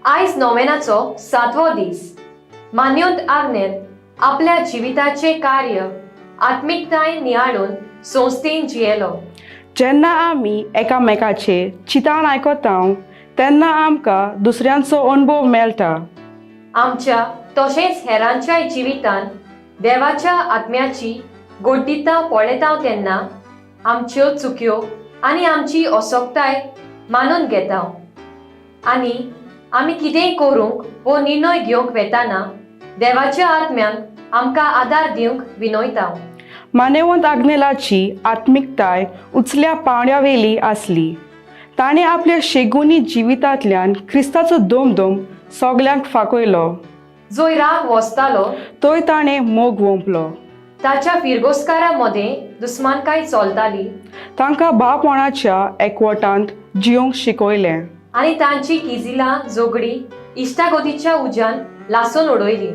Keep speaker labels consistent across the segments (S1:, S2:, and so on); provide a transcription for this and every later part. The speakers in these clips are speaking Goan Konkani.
S1: आयज नोवेनाचो सातवो दीस. मान्योंत आग्नेल आपल्या जिविताचें कार्य आत्मिकतायेन नियाळून संस्थेन जियेलो.
S2: जेन्ना आमी एकामेकाचे चिंतान आयकता तेन्ना आमकां दुसऱ्यांचो अणभव मेळटा.
S1: आमच्या तशेंच हेरांच्याय जिवितान देवाच्या आत्म्याची गोड्डिता पळयता तेन्ना आमच्यो चुक्यो आनी आमची असोक्ताय मानून घेता आनी आमी कितेंय करूंक वो निर्णय घेवंक वेताना देवाच्या आत्म्याक आमकां आदार दिवंक विनयता.
S2: मानेवंत आग्नेलाची आत्मिकताय उचल्या पांवड्यावेली आसली. ताणें आपल्या शेगुनी जिवितांतल्यान क्रिस्ताचो दोमदोम सगल्यांक फाकयलो.
S1: जंय राग वसतालो
S2: थंय ताणें मोग वोंपलो.
S1: ताच्या फिरगोस्कारा मदें दुस्मानकाय चलताली
S2: तांकां भावपणाच्या एकवटांत जियोंक शिकयलें
S1: आनी तांची किजिलां झगडी इश्टागतीच्या उज्यान लासून उडयली.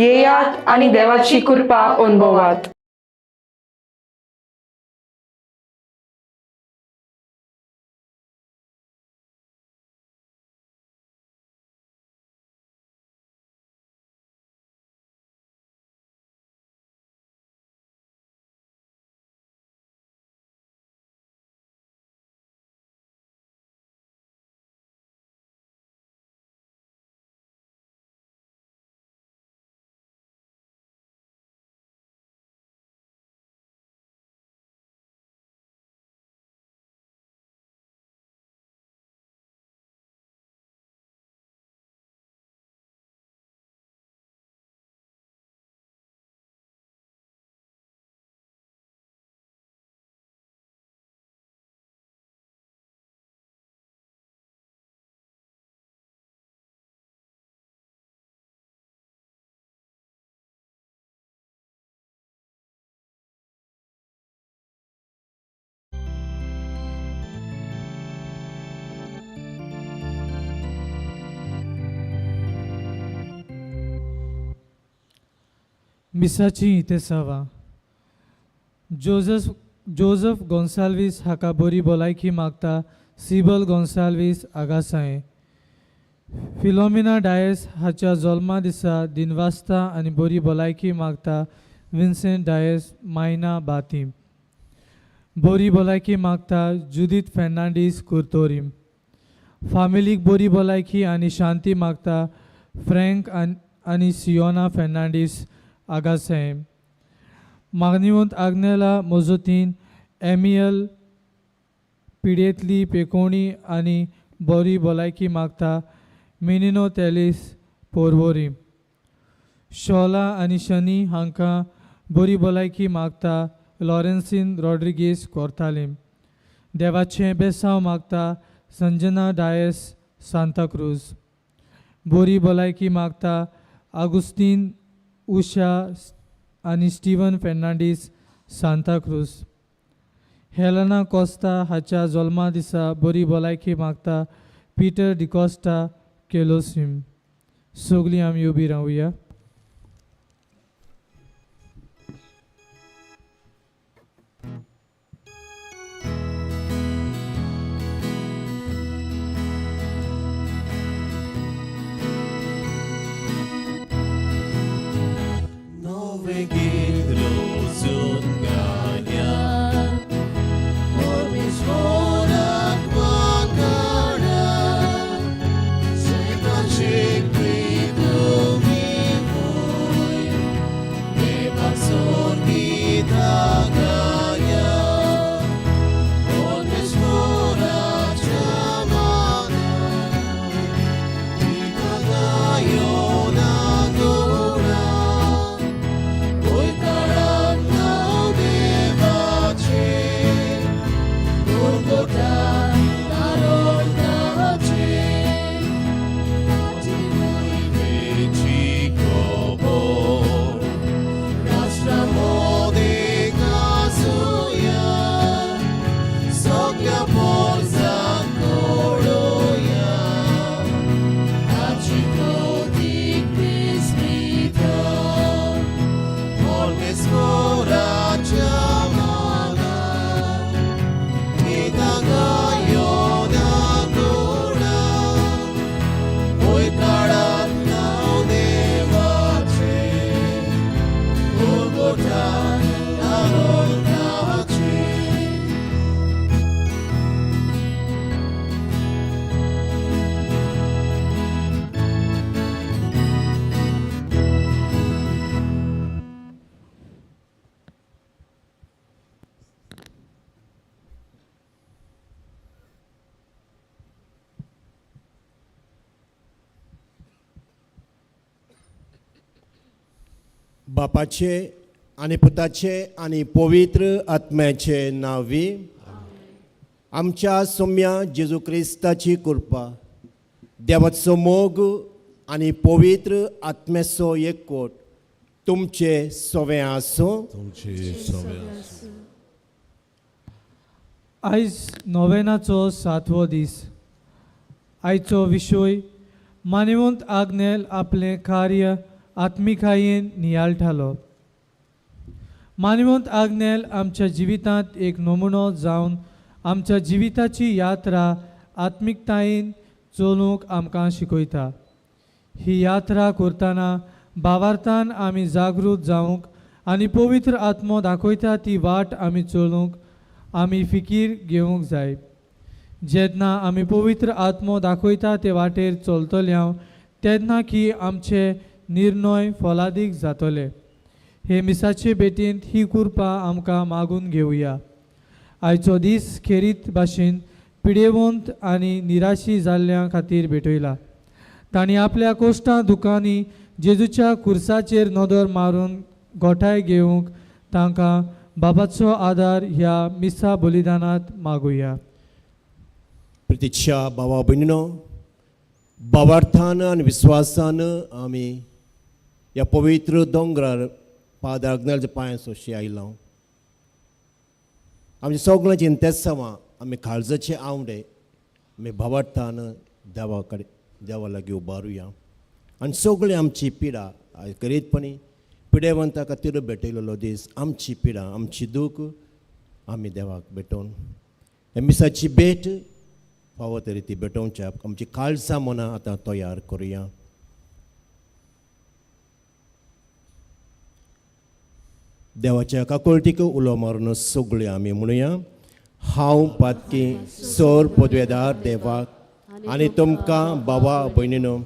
S2: येयात आनी देवाची कृपा अनुभवात.
S3: मिसाची इतेसावा. जोजफ गोन्साल्वीस हाका बरी भलायकी मागता सिबल गोन्साल्वीस आगासाय. फिलोमिना डायस हाच्या जल्मा दिसा दिनवासता आनी बरी भलायकी मागता विन्सेंट डायस मायना बाती. बरी भलायकी मागता जुदीत फेर्नांडीस कुर्तोरी. फामिलीक बरी भलायकी आनी शांती मागता फ्रँक आनी सियोना फेर्नांडीस आगासाय. मागनिवंत आग्नेला मोजोतीन एमियल पिडेंतली पेकोणी आनी बरी भलायकी मागता मिनिनो तेलीस पोरवोरी. शोला आनी शनी हांकां बरी भलायकी मागता लॉरेन्सीन रॉड्रिगीस कोर्तालीम. देवाचें बेसांव मागता संजना डायस सांताक्रूज. बरी भलायकी मागता आगुस्तीन उषा आनी स्टीवन फेर्नांडीस सांताक्रूज. हेलना कोस्ता हाच्या जल्मा दिसा बरी भलायकी मागता पिटर डिकॉस्टा केलोसीम. सगलीं आमी उबी रावया.
S4: गीत रोजून गाया परमेश्वराक वाकाडा, सेकाचे प्रीतमी.
S5: बापाचे आनी पुताचे आनी पवित्र आत्म्याचे नांवी आमच्या सोम्या जेजू क्रिस्ताची कृपा, देवाचो मोग आनी पवित्र आत्म्याचो एकवट तुमचे सवें आसूं.
S4: तुमचे सवे आसूं.
S3: आयज नोवेनाचो सातवो दीस. आयचो विशय मानिवंत आग्नेल आपलें कार्य आत्मिकायेन नियाळटालो. मानिवंत आग्नेल आमच्या जिवितांत एक नमुनो जावन आमच्या जिविताची यात्रा आत्मिकतायेन चलूंक आमकां शिकयता. ही यात्रा करतना भावार्थान आमी जागृत जावंक आनी पवित्र आत्मो दाखयता ती वाट आमी चलूंक आमी फिकीर घेवंक जाय. जेन्ना आमी पवित्र आत्मो दाखयता ते वाटेर चलतले हांव तेन्ना की आमचे निर्णय फलादीक जातले. हे मिसाचे भेटींत ही कृपा आमकां मागून घेवया. आयचो दीस खेरीत भाशेन पिडेवंत आनी निराशी जाल्ल्या खातीर भेटयला. तांणी आपल्या कोश्टां दुकांनी जेजूच्या कुर्साचेर नदर मारून गोठाय घेवंक तांकां बाबाचो आदार ह्या मिसा बलिदानांत मागुया.
S5: प्रतिक्षा भावा भयणीनो, भावार्थान आनी विस्वासान आमी ह्या पवित्र दोंगरार फादर आग्नेलाच्या पांयां सोशी आयला. आमच्या सगळ्यांची इंतेसांवां आमी काळजाचे आवडे आमी भावार्थान देवा कडेन देवा लागीं उबारुया आनी सगळी आमची पिडा करीतपणी पिडेवंता खातीर भेटयलेलो दीस आमची पिडा आमची दूख आमी देवाक भेटोवन ह्या मिसाची भेट फावो तरी ती भेटोवच्या आमची काळजां मनां आतां तयार करुया. देवाच्या काकुळटीक उलो मारून सगळीं आमी म्हणुया, हांव पातकी सोर पदवेदार देवाक आनी तुमकां बाबा भयणीनो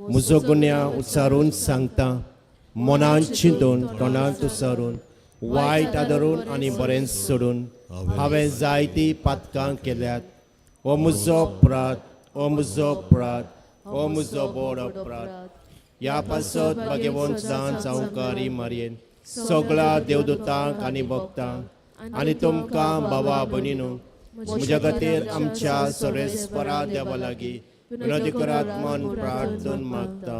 S5: म्हजो गुन्या उच्चारून सांगता, मनान चिंतून तोंडांत उच्चारून वायट आदरून आनी बरें सोडून हांवें जायतीं पातकां केल्यात. हो म्हजो अपराध, हो म्हजो अपराध, हो म्हजो बोड अपराध. ह्या पासत भाग्यवंत जावन सावकारी मारयेन सगळ्या देवदूतांक आनी भक्तांक आनी तुमकां बाबा भयणीनो म्हज्या खातीर आमच्या सर्वेस्परा देवा लागीं विनोदी करात मन प्रार्थन मागता.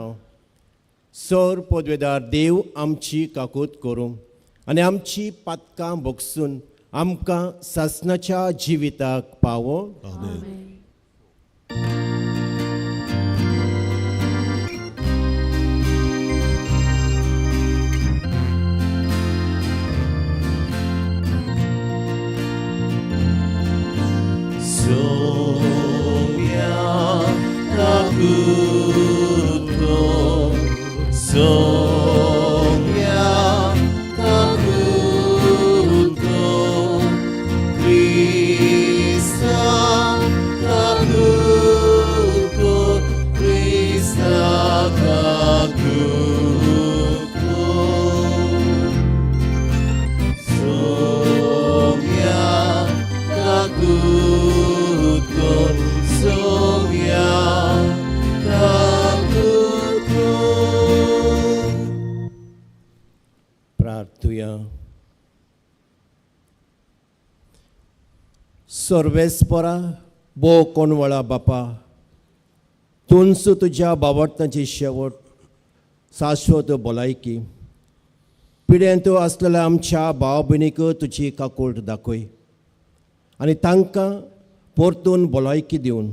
S5: सर पदवेदार देव आमची काकूत करूं आनी आमची पातकां भोगसून आमकां सासणाच्या जिविताक पावो.
S4: आमेन. सोम्या काकूत कर, सोम्या काकूत कर, क्रिस्ता काकूत कर, क्रिस्ता काकूत कर. सोम्या काकूत कर, सोम्या काकूत कर.
S5: प्रार्थुया. सर्वेस्परा बो कोणवळा बापा, तुंच तुज्या बावडताची शेवट शाश्वत भलायकी पिड्यांत आसलेल्या आमच्या भाव भयणीक तुजी काकूळट दाखय आनी तांकां परतून भलायकी दिवन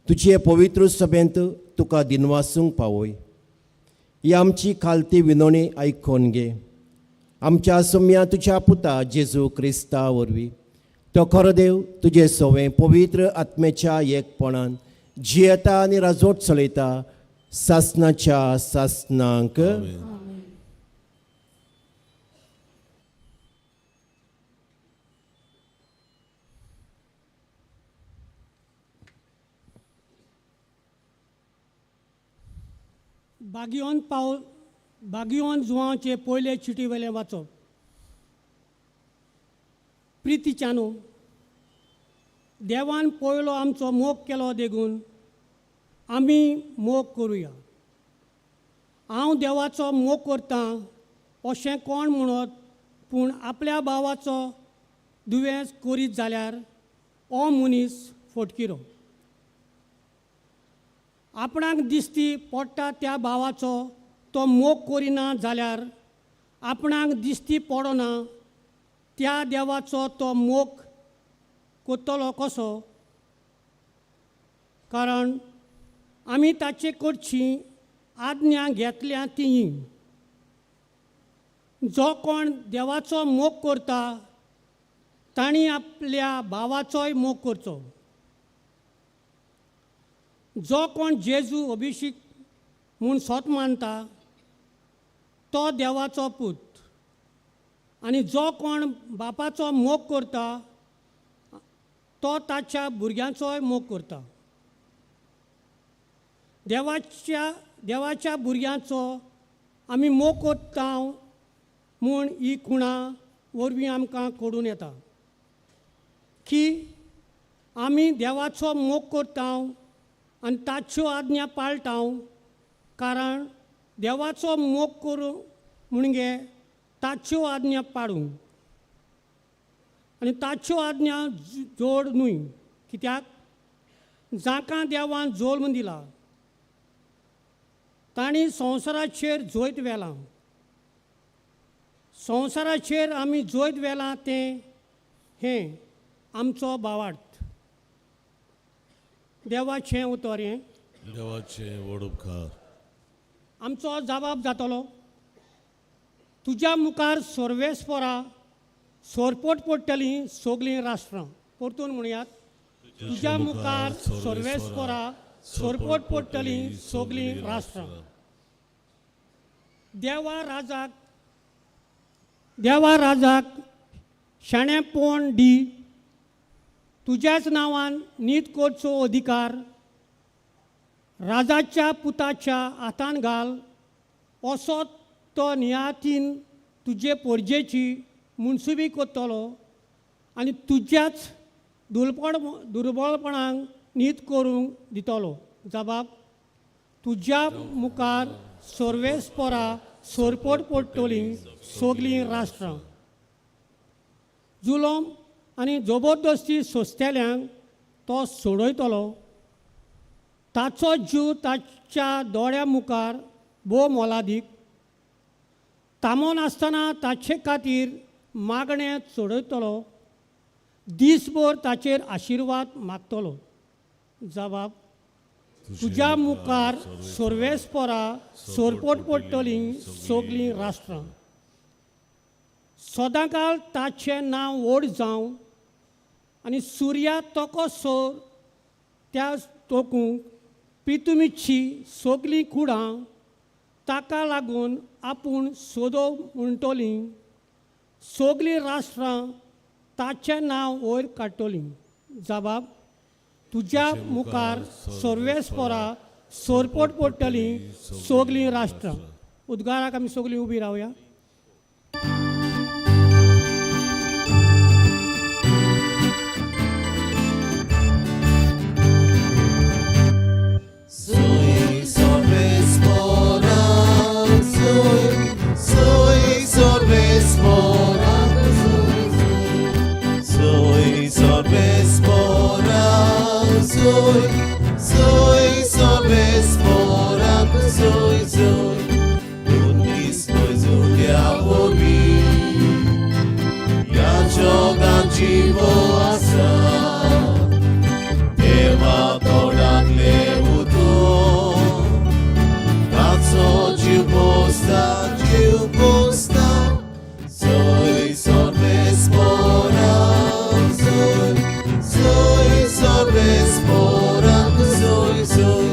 S5: तुजे पवित्र सभेंत तुका दिनवासूंक पावय. ही आमची खालती विनवणी आयकून घे आमच्या सोम्या तुज्या पुता जेजू क्रिस्ता वरवीं. तो खरो देव तुजे सवें पवित्र आत्म्याच्या एकपणान जियेता आनी राजवट चलयता सासणाच्या सासणांक.
S6: बागियोन पावल बागियोन जुवांचे पयले चिटी वेलें वाचप. प्रितीच्यानो, देवान पयलो आमचो मोग केलो देखून आमी मोग करुया. हांव देवाचो मोग करतां अशें कोण म्हणत पूण आपल्या भावाचो दुयेंस करीत जाल्यार हो मनीस फटकिरो. आपणाक दिसती पडटा त्या भावाचो तो मोग करिना जाल्यार आपणाक दिसती पडना त्या देवाचो तो मोग करतलो कसो? कारण आमी ताचे कडची आज्ञा घेतल्या ती, जो कोण देवाचो मोग करता तांणी आपल्या भावाचोय मोग करचो. जो कोण जेजू अभिषेक म्हूण सोत मानता तो देवाचो पूत, आनी जो कोण बापाचो मोग करता तो ताच्या भुरग्यांचोय मोग करता. देवाच्या भुरग्यांचो आमी मोग करता म्हूण ही खुणा वरवीं आमकां कळून येता की आमी देवाचो मोग करता आनी ताच्यो आज्ञा पाळटा. कारण देवाचो मोग करूं म्हणजे ताच्यो आज्ञा पाळूं, आनी ताच्यो आज्ञा जोड न्हय, कित्याक जांकां देवान जल्म दिला तांणी संवसाराचेर जैत व्हेलां. संवसाराचेर आमी जैत व्हेलां तें हें आमचो भावार्थ. देवाचें उतर हें.
S4: देवाचें व्हड उपकार.
S6: आमचो जबाब जातलो. तुज्या मुखार सर्वेस्परा सोरपोट पडटलीं सगलीं राष्ट्रां. परतून म्हणयात, तुज्या मुखार सर्वेस्परा सोरपोट पडटलीं सगलीं राष्ट्रां. देवा राजाक शाणेपण दी, तुज्याच नांवान नीत करचो अधिकार राजाच्या पुताच्या हातान घाल, असो तो नियातीन तुजे पोरजेची मुनसुबी करतलो आनी तुज्याच दुर्बळपणाक नीत करूंक दितलो. जबाब, तुज्या मुखार सर्वेस्परा सोरपोट पडटलीं सगलीं राष्ट्रां. जुलोम आनी जबरदस्ती सोंसतल्यांक तो सोडयतलो. ताचो जीव ताच्या दोळ्या मुखार भोव मोलादीक. तामोन आसतना ताचे खातीर मागणें चडयतलो, दीसभर ताचेर आशिर्वाद मागतलो. जबाब, तुज्या मुखार सर्वेस्परा सोरपोट पडटलीं सगलीं राष्ट्रां. सदांकाल ताचें नांव व्हड जावं आनी सुर्या तको सोर त्या तोकूंक पितुमीची सगलीं कुडां ताका लागून आपूण सोदो म्हणटलीं. सगलीं राष्ट्रां ताचें नांव वयर काडटलीं. जबाब, तुज्या मुखार सर्वेस्परा सोरपोट पडटलीं सगलीं राष्ट्रां. उद्गाराक आमी सगलीं उबी रावया.
S4: Soy सर्वेस्परा, soy, soy, unis noi ह्या जगान जीव आसा, देवा तोंडांतलें उतर, ताचो जीव पोसता, जीव पोसता. Soy सर्वेस्परा, soy, soy सर्वेस्परा, soy, soy,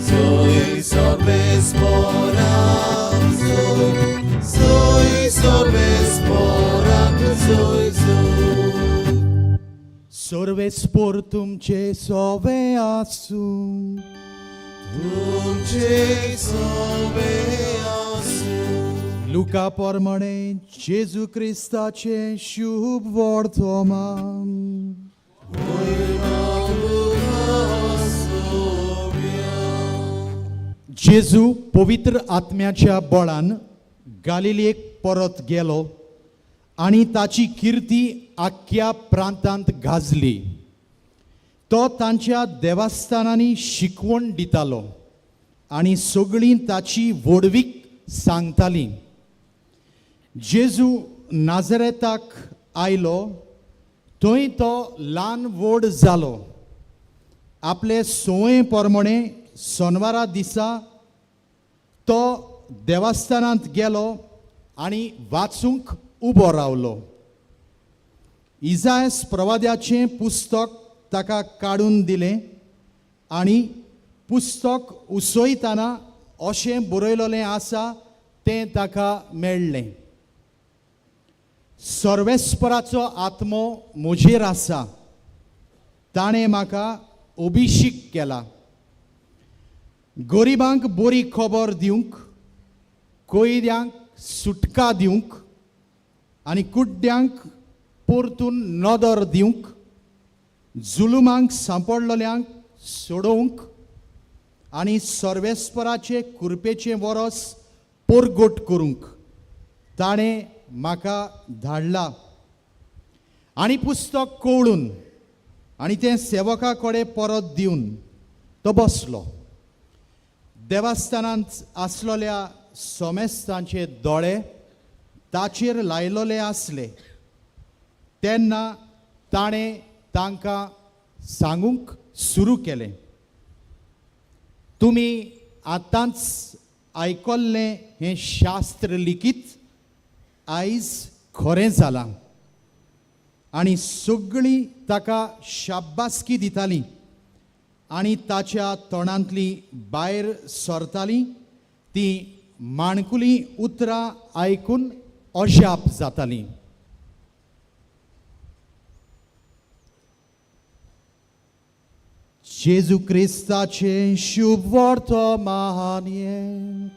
S4: soy सर्वेस्परा, soy, soy सर्वेस्परा, soy, soy.
S7: सर्वेस्पोर तुमचे सोवे आसूं.
S4: तुमचे सोवे आसूं.
S7: लुका प्रमाणे जेजू क्रिस्ताचें शुभ वर्तमान. जेजू पवित्र आत्म्याच्या बळान गालिलेक परत गेलो आनी ताची किर्ती आख्ख्या प्रांतांत गाजली. तो तांच्या देवस्थानांनी शिकवण दितालो आनी सगळीं ताची व्हडवीक सांगतालीं. जेजू नाजरेताक आयलो, थंय तो ल्हान व्हड जालो. आपले संवये प्रमाणे सोनवारा दिसा तो देवस्थानांत गेलो आनी वाचूंक उबो रावलो. इजायस प्रवाद्याचें पुस्तक ताका काडून दिलें आनी पुस्तक उसयतना अशें बरयलेलें आसा तें ताका मेळ्ळें. सर्वेस्पराचो आत्मो म्हजेर आसा, ताणें म्हाका अभिशीक केला गरिबांक बरी खबर दिवंक, कैद्यांक सुटका दिवंक आनी कुड्ड्यांक परतून नदर दिवंक, जुलुमांक सांपडलेल्यांक सोडोवंक आनी सर्वेस्पराचे कुरपेचें वरस परगट करूंक ताणें म्हाका धाडला. आनी पुस्तक कवळून आनी तें सेवका कडेन परत दिवन तो बसलो. देवस्थानांत आसलेल्या सोमेस्तांचे दोळे ताचेर लायलोले आसले. तेन्ना ताणें तांकां सांगूंक सुरू केलें, तुमी आतांच आयकल्लें हें शास्त्र लिखीत आयज खरें जालां. आनी सगळीं ताका शाबासकी दितालीं आनी ताच्या तोंडांतली भायर सरतालीं तीं माणकुलीं उतरां आयकून अजाप जातालीं. जेजू क्रिस्ताचें शुभ वर्तमान हें.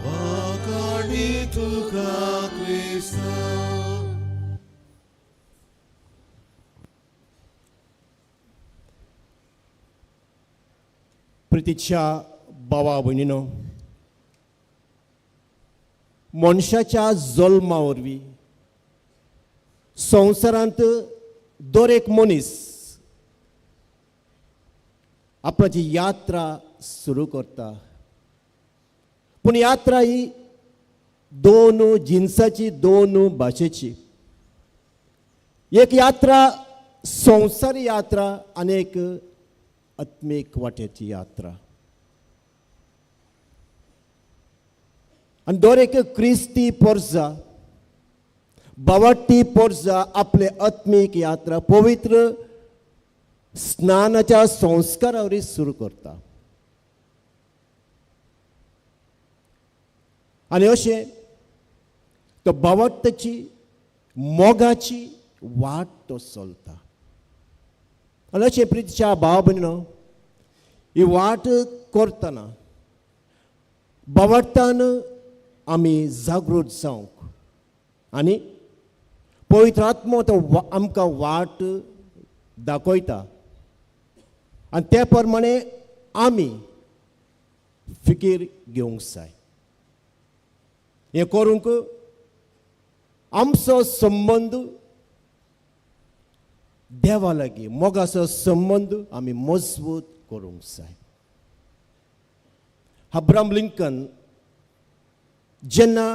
S4: वाखाणी तुका क्रिस्ता.
S5: प्रितीच्या भावा भयणीनो, मनशाच्या जल्मा वरवीं संवसारांत दर एक मनीस आपणाची यात्रा सुरू करता. पूण यात्रा ही दोन जिन्साची, दोन भाशेची. एक यात्रा संवसारी यात्रा आनी एक आत्मीक वाटेची यात्रा. आनी दर एक क्रिस्ती पोरजा, बावट्टी पोरजा आपले आत्मीक यात्रा पवित्र स्नानाच्या संस्कारा वरवीं सुरू करता. आनी अशें तो बावट्टाची मोगाची वाट तो चलता. आनी अशें प्रितीच्या भाव भयणीनो, ही वाट करतना बावट्टान आमी जागृत जावंक आनी पवित्र आत्मो तो आमकां वाट दाखयता आनी त्या प्रमाणे आमी फिकीर घेवंक जाय. हें करूंक आमचो संबंद देवा लागीं, मोगाचो संबंद आमी मजबूत करूंक जाय. अब्राहम लिंकन जेन्ना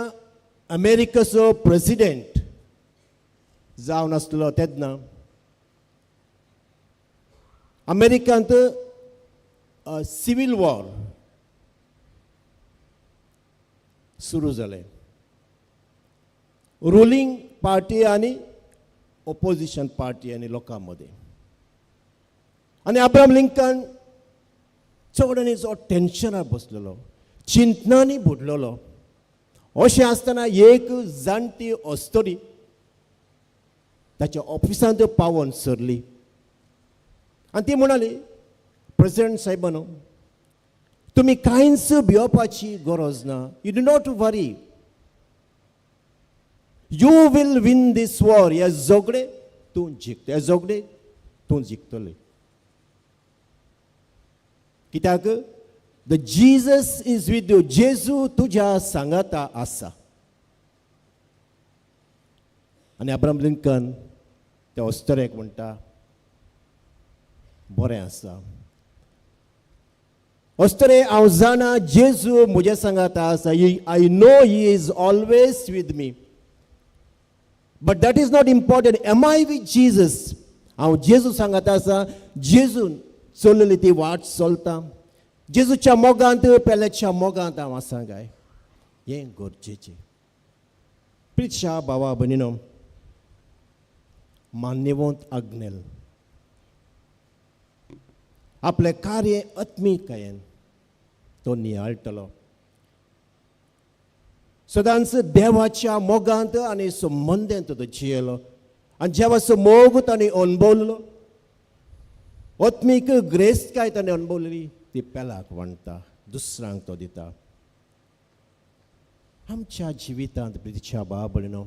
S5: अमेरिकेचो प्रेसिडेंट जावन आसलो तेन्ना अमेरिकांत सिवील वॉर सुरू जालें. रुलींग पार्टी आनी ओपोजिशन पार्टी आनी लोकां मदें. आनी अब्राहम लिंकन चड आनी चड टेन्शनार बसलेलो, चिंतनांनी बुडलेलो. अशें आसतना एक जाणटी अस्तरी ताच्या ऑफिसांत पावोन सरली आनी ती म्हणाली, प्रेसिडेंट साहेबानो, तुमी कांयच भियोपाची गरज ना. You do not worry, you will win this war. हे झगडे तूं जिखता, हे झगडे तूं जिखतले, कित्याक the Jesus is with you. जेजू तुज्या सांगाता आसा. आनी अब्राहम लिंकन त्या अस्तरेक म्हणटा, बरें आसा अस्तरे, हांव जाणा जेजू म्हज्या सांगाता आसा. I know he is always with me, but that is not important. Am I with Jesus? हांव जेजू सांगाता आसा, जेजून चलली ती वाट चलता, जेजूच्या मोगांत, पेल्याच्या मोगांत हांव आसा काय, हें गरजेचें. प्रितशा भावा भयणीनो, मान्यवंत आग्नेल आपलें कार्य आत्मिकायेन तो नियाळटलो, सदांच देवाच्या मोगांत आनी संबंदेंत तो जियेलो आनी देवाचो मोग ताणें अणभवलो, आत्मीक ग्रेस्तकाय ताणें अणभवलेली ती पेलाक वांट्टा, दुसऱ्यांक तो दिता. आमच्या जिवितांत प्रितीच्या भाव भयणीनो,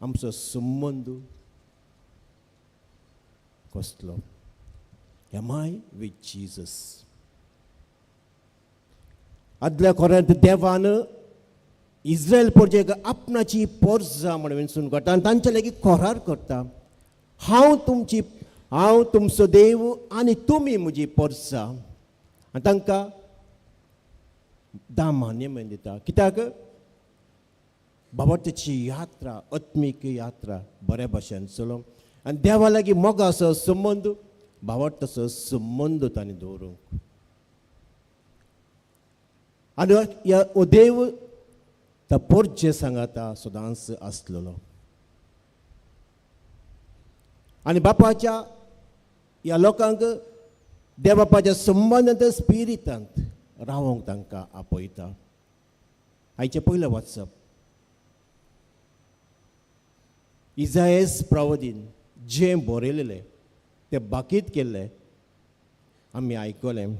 S5: आमचो संबंद कसलो? Am I with Jesus? आदल्या कोरांत देवान इस्रायल परजेक आपणाची पोरजा म्हण विंचून काडटा आनी तांच्या लागीं कोरार करता, हांव तुमचो देव आनी तुमी म्हजी पोरजा. आनी तांकां धा मान्य दिता, कित्याक बाबा ताची यात्रा, आत्मीक यात्रा बऱ्या भशेन चलोवंक आनी देवा लागीं मोगाचो संबंद, भावार्थाचो संबंद ताणें दवरूंक. आनी हो देव त्या पोरजे सांगाता सदांच आसलेलो. आनी बापाच्या ह्या लोकांक देवबापाच्या संबंदांत स्पिरितांत रावोंक तांकां आपयता. आयचें पयलें वाचप इजायस प्रवदीन जें बरयलेलें तें बाकीत केल्लें आमी आयकलें.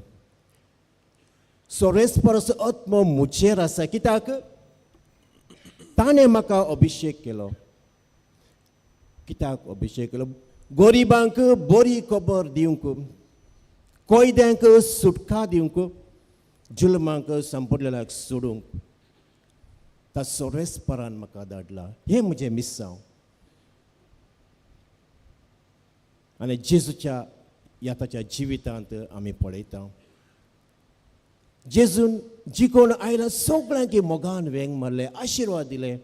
S5: सोरेस्परस आत्मो म्हजेर आसा, कित्याक ताणें म्हाका अभिशेक केलो. कित्याक अभिशेक केलो? गरिबांक बरी खबर दिवंक, कैद्यांक सुटका दिवंक, जुलमांक संपडलेल्याक सोडूंक त्या सोरेस्परान म्हाका धाडला. हें म्हजें मिसांव. आनी जेजूच्या ह्या ताच्या जिवितांत आमी पळयता, जेजून जी कोण आयला सगळ्यांक मोगान वेंग मारले, आशिर्वाद दिले,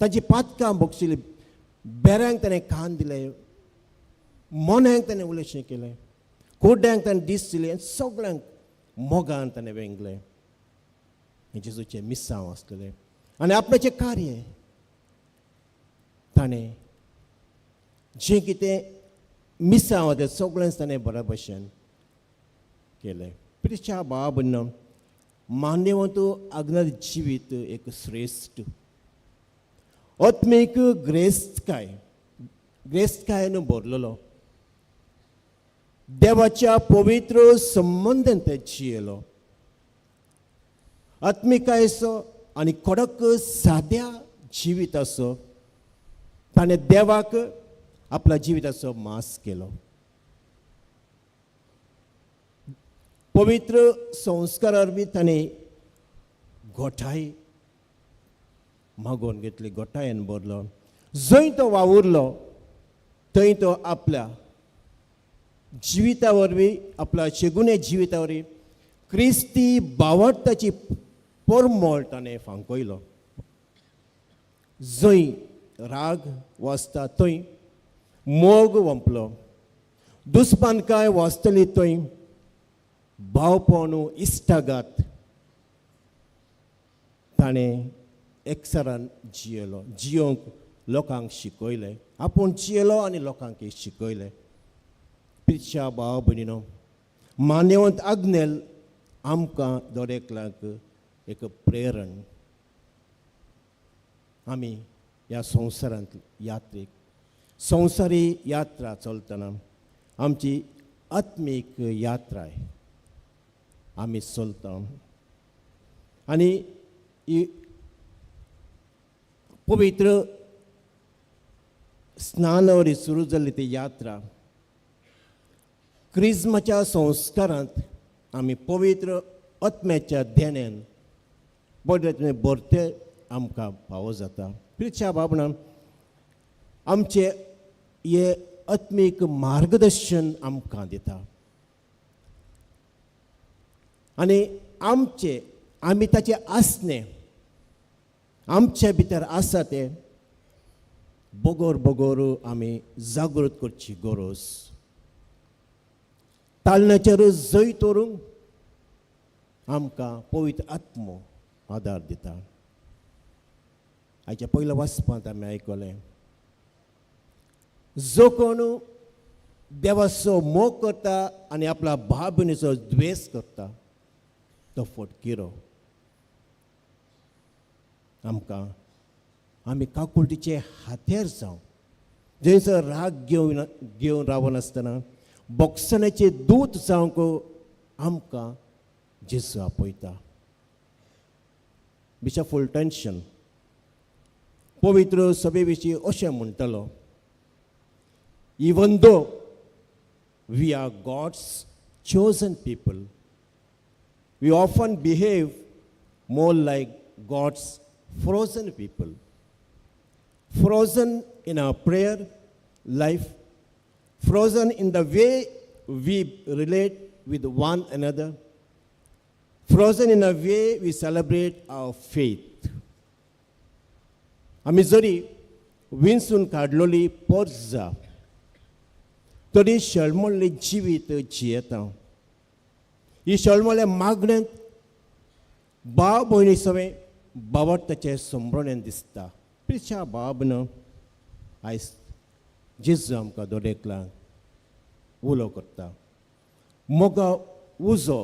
S5: तांची पातकां बक्षिली, बेऱ्यांक ताणें कान दिले, मोन्यांक ताणें उलयशें केलें, कुड्ड्यांक ताणें दीस दिले, सगळ्यांक मोगान ताणें वेंगलें. हें जेजूचें मिसांव आसलेलें. आनी आपणाचें कार्य ताणें जें कितें मिसांव तें सगळेंच ताणें बऱ्या भशेन केलें. प्रिच्या भाव भयणीनो, मान्यवंत आग्नेल जिवीत एक श्रेश्ठ आत्मीक ग्रेस्तकाय, ग्रेस्तकायेन भरलेलो, देवाच्या पवित्र संबंदेन ते जियेलो, आत्मिकायेचो आनी कडक साद्या जिविताचो ताणें देवाक आपल्या जिविताचो मास केलो. पवित्र संस्कारा वरवीं ताणें गोठाय मागोवन घेतली, गोठायेन भरलो. जंय तो वावुरलो थंय तो आपल्या जिविता वरवीं, आपल्या शेगुणे जिविता वरवीं क्रिस्ती बावडताची परमळ ताणें फांकयलो. जंय राग वाचता थंय मोग वंपलो, दुस्मानकाय वाचतली थंय भावपण इश्टागात ताणें एकसरान जियेलो, जियोंक लोकांक शिकयलें, आपूण जियेलो आनी लोकांक शिकयलें. पिरच्या भाव भयणीनो, मान्यवंत आग्नेल आमकां दर एकल्याक एक प्रेरण. आमी ह्या संवसारांत यात्रेक, संवसारी यात्रा चलतना आमची आत्मीक यात्रा आमी चलता आनी ही पवित्र स्नानावरी सुरू जाल्ली ती यात्रा क्रिज्माच्या संस्कारांत आमी पवित्र आत्म्याच्या देण्यान बरे भरते आमकां फावो जाता. प्रिच्या बाबणां, आमचे हे आत्मीक मार्गदर्शन आमकां दिता आनी आमचे आमी ताचे आसणे आमचे भितर आसा तें बगोर बगोर आमी जागृत करची गरज. तालण्याचेर जैत व्हरूंक आमकां पवित्र आत्मो आदार दिता. आयच्या पयल्या वाचपांत आमी आयकलें, जो कोण देवाचो मोग करता आनी आपल्या भाव भयणीचो द्वेस करता तो फटकिरो. आमकां आमी काकुळटीचे हातेर जावं, जंयसर राग घेवन घेवन रावनासतना बोगसण्याचे दूत जावंक आमकां जेजू आपयता. बिशप फुलटन्शन पवित्र सभे विशीं अशें म्हणटलो, even though we are God's chosen people, we often behave more like God's frozen people. Frozen in our prayer life, frozen in the way we relate with one another, frozen in a way we celebrate our faith. आमी जरी विंचून काडलोली पोर्जा तरी शळमळ्ळें जिवीत जियेता. ही शळमळ्या मागण्यांत भाव भयणी सवें बावडटाचें समरणें दिसता. प्रिच्या बाब न्हू आयज जेजू आमकां दरेकल्याक उलो करता. मोगा उजो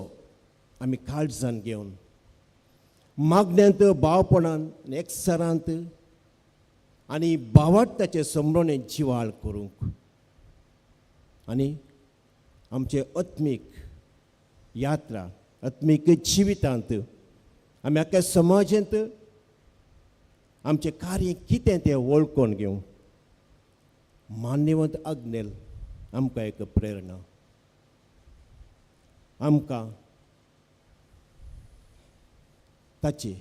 S5: आमी काळजान घेवन मागण्यांत भावपणान एकसरांत आनी बावडटाचें समरणें जिवाळ करूंक आनी आमचे आत्मीक यात्रा आत्मीक जिवितांत आमी आख्या समाजांत आमचें कार्य कितें तें वळखून घेवं. मान्यवंत आग्नेल आमकां एक प्रेरणा, आमकां ताची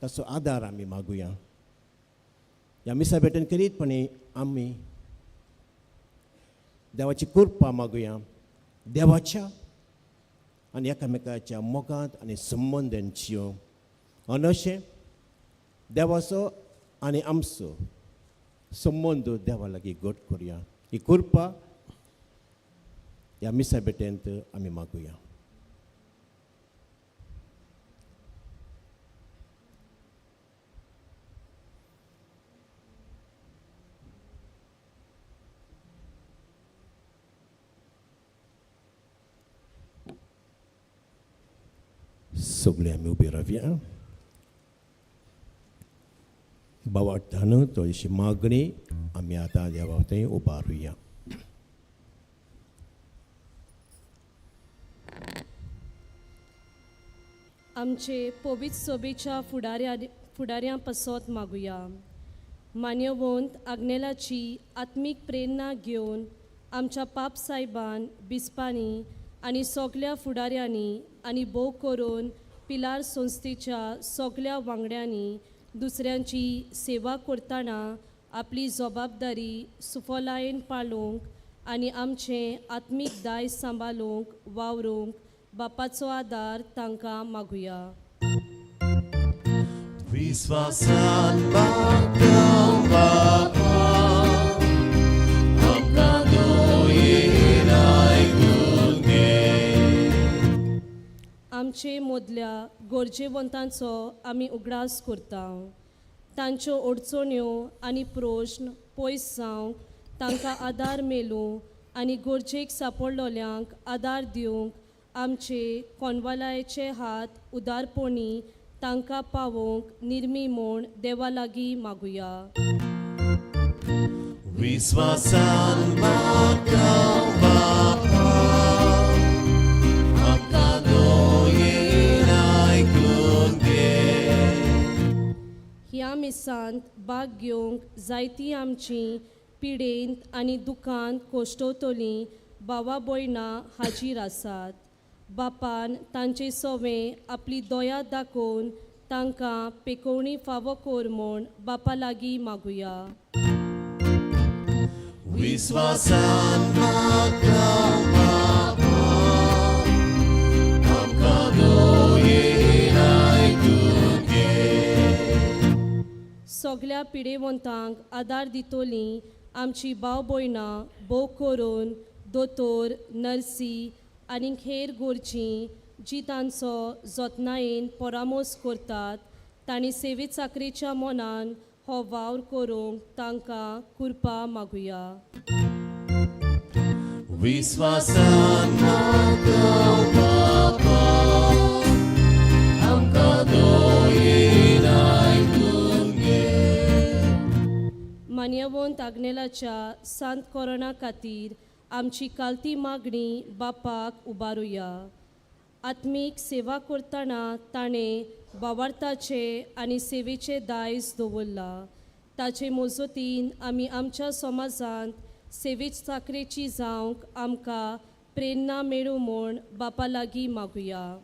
S5: ताचो आदार आमी मागुया. ह्या मिसा भेटेन करीतपणी आमी देवाची कृपा मागुया, देवाच्या आनी एकामेकाच्या मोगांत आनी संबंदान जियोंक आनी अशें देवाचो आनी आमचो संबंद देवा लागीं घट करुया. ही कृपा ह्या मिसा भेटेंत आमी मागुया. सगळे आमी उबे रावया. बावाट्टान थोडीशी मागणी आमी आतां देवा थंय उबारुया.
S8: आमचे पवित्र सभेच्या फुडाऱ्यां पासत मागुया. मान्यवंत आग्नेलाची आत्मीक प्रेरणा घेवन आमच्या पाप सायबान बिस्पांनी आनी सगल्या फुडाऱ्यांनी आनी भोव करून पिलार संस्थेच्या सगल्या वांगड्यांनी दुसऱ्यांची सेवा करतना आपली जबाबदारी सुफलायेन पाळूंक आनी आमचें आत्मीक दायज सांबाळूंक वावरूंक बापाचो आदार तांकां मागुया.
S4: विश्वासान मागता बापा, आमकां दोयेन आयकून घे.
S8: आमचे मदल्या गरजेवंतांचो आमी उगडास करता. तांच्यो अडचण्यो आनी प्रश्न पयस जावंक तांकां आदार मेळूं आनी गरजेक सापडलोल्यांक आदार दिवंक आमचे कोनवालायचे हात उदारपणी तांकां पावोवंक निर्मी म्हूण देवा लागीं मागुया.
S4: विश्वासान मागता बापा, आमकां दोयेन आयकून घे.
S8: ह्या मिसांत भाग घेवंक जायतीं आमची पिडेंत आनी दुकांत कोश्टवतलीं भावा भयणां हाजीर आसात. बापान तांचे सवें आपली दया दाखोवन तांकां पेकोवणी फावो कोर म्हूण बापा लागीं मागुया.
S4: विस्वासान मागता बापा, आमकां दोयेन आयकूंक घे.
S8: सगल्या पिडेवंतांक आदार दितोली आमची भाव भयणां भोव करून दोतोर, नर्सी आनी हेर गोरजी जी तांचो जतनायेन परामोस करतात तांणी सेवे चाकरेच्या मनान हो वावर करूंक तांकां कृपा मागुया.
S4: विस्वासान मागता बापा, आमकां दोयेन आयकूंक घे.
S8: मान्यवंत आग्नेलाच्या सांत कोरोना खातीर आमची कालती मागणी बापाक उबारुया. आत्मीक सेवा करतना ताणें बावार्थाचे आनी सेवेचे दायज दवरला. ताचे मजतीन आमी आमच्या समाजांत सेवे चाकरेची जावंक आमकां प्रेरणा मेळूं म्हूण बापा लागीं मागुया.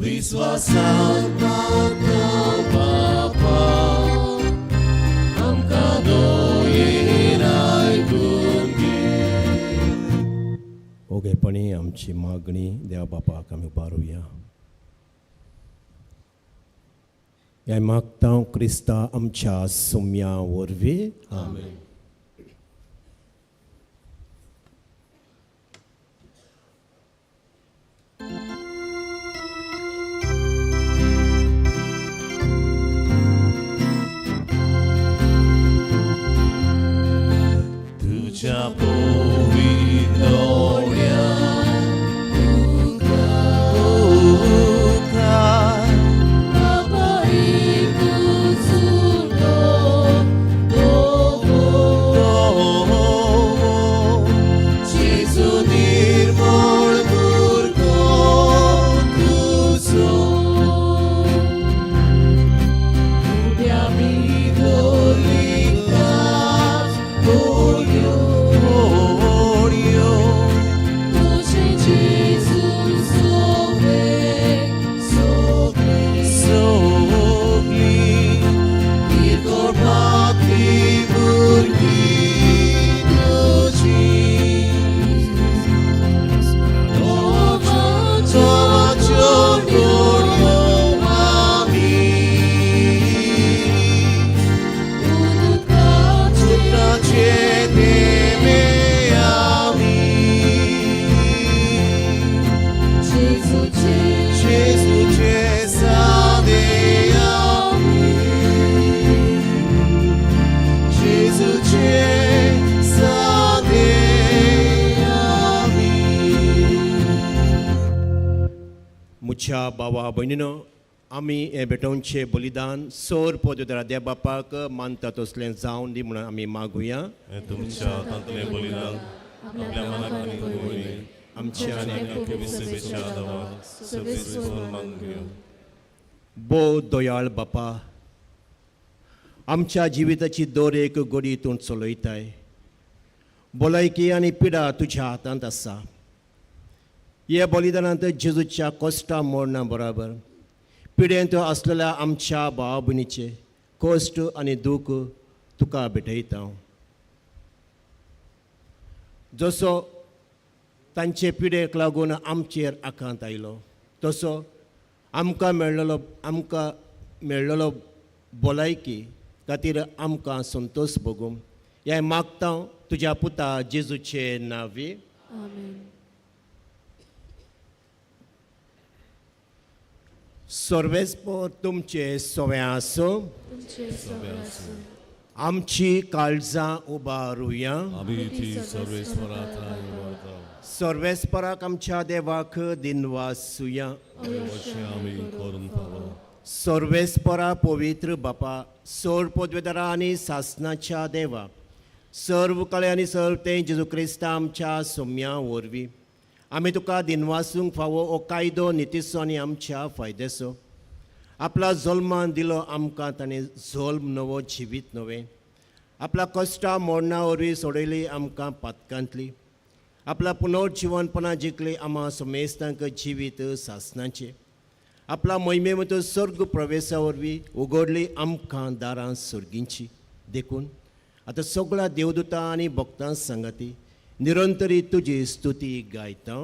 S4: विस्वासान मागता बापा, आमकां दोयेन आयकूंक घे.
S5: ओगेपणी आमची मागणी देवा बापाक आमी उबारुया. हें मागता क्रिस्ता आमच्या सुम्या वरवीं. आमेन.
S4: तुझ्या पवित्र दोळ्यां जेजू निर्मळ भुरगो तुजो, उब्या बिदोलिकाच होडयो होडयो. सगली निर्गोपातली भुरगीं तुजी, देवाच्यो घोडयो आमी, उदकाचे थेंबे आमी, जेजूचे सादे आमी, जेजूचे सादे आमी.
S5: मुच्या बाबा भयणीनो, आमी हें भेटोवचें बलिदान सोर पदव्युत्तरा देव बापाक मानता तसलें जावन दी म्हणून आमी मागुया.
S4: हें तुमच्या हातांतलें बलिदान आपल्या मनाक आनी वरवीं
S5: आमच्या आनी
S4: आनी सेवेच्या आदावाक सर्वेस्पर मानून घेवं.
S5: भोव दयाळ बापा, आमच्या जिविताची दर एक घडी तूं चलयताय. भलायकी आनी पिडा तुज्या हातांत आसा. ह्या बलिदानांत जेजूच्या कश्टा मरणा बराबर पिडेंत आसलेल्या आमच्या भाव भयणीचे कश्ट आनी दूख तुका भेटयता. जसो तांचे पिडेक लागून आमचेर आकांत आयलो तसो आमकां मेळ्ळलो भलायकी खातीर आमकां संतोश भोगूं. हें मागता तुज्या पुता जेजूचे नांवी.
S8: आमेन.
S5: सर्वेस्पर तुमचे सवें आसूं.
S8: तुमचे सगळे आसूं.
S5: आमची काळजां उबारुया.
S4: आमी ती सर्वेस्परा उबारता.
S5: सर्वेस्पराक आमच्या देवाक दिनवासुया.
S4: अशें आमी करून फावो.
S5: सर्वेस्परा, पवित्र बापा, सोर पदवेदारा आनी सासनाच्या देवा, सर्व कळे आनी सर्व तें जेजू क्रिस्ता आमच्या सोम्या वरवीं आमी तुका दिनवासूंक फावो. हो कायदो नितीचो आनी आमच्या फायद्याचो. आपला जल्मान दिलो आमकां ताणें जल्म नवो, जिवीत नवें. आपल्या कश्टा मरणा वरवीं सोडयली आमकां पातकांतली. आपल्या पुनर्जिवनपणा जिखली आमा समेस्तांक जिवीत सासनाचें. आपला मोहिमेमत स्वर्ग प्रवेशा वरवीं उगडली आमकां दारां सर्गींची. देखून आतां सगळ्या देवदूतां आनी भक्तां सांगाती निरंतरी तुजी स्तुती गायता.